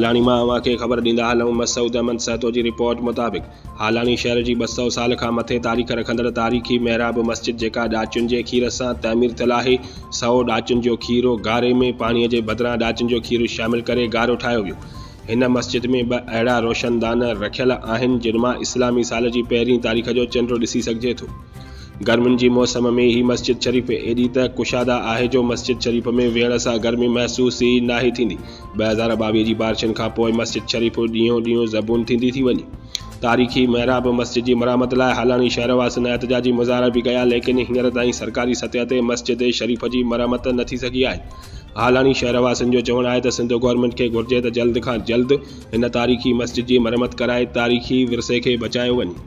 هالاڻي مان اوهان کي خبر ڏيندا هلون مسعود احمد سهتو جي رپورٽ مطابق هالاڻي شهر جي 200 سال کان مٿي تاريخ رکندڙ تاريخي محراب مسجد جيڪا ڏاچين جي کير سان تعمير ٿيل آهي سو ڏاچين جو کير گاري ۾ پاڻي جي بدران ڏاچين جو کير شامل ڪري گارو ٺاهيو ويو. هن مسجد ۾ ٻه اهڙا روشن دان رکيل آهن جن مان اسلامي سال جي پهرين تاريخ جو چنڊ ڏسي سگهجي ٿو. گرمين جي موسم ۾ هي مسجد شريف ايڏي ته ڪشاده آهي جو مسجد شريف ۾ ويهڻ سان گرمي محسوس ئي ناهي ٿيندي. 2022 جي بارشن کان پوء مسجد شريف ڏينهون ڏينهن زبون ٿيندي ٿي وڃي. تاريخي محراب مسجد جي مرمت لاء هالاڻي شهر واسين احتجاجي مظاهرا به ڪيا ليڪن هينئر تائين سرڪاري سطح تي مسجد شريف جي مرمت نه ٿي سگهي آهي. هالاڻي شهر واسين جو چوڻ آهي ته سنڌ گورنمينٽ کي گهرجي ته جلد کان جلد هن تاريخي مسجد جي مرمت ڪرائي تاريخي ورثي کي بچايو وڃي.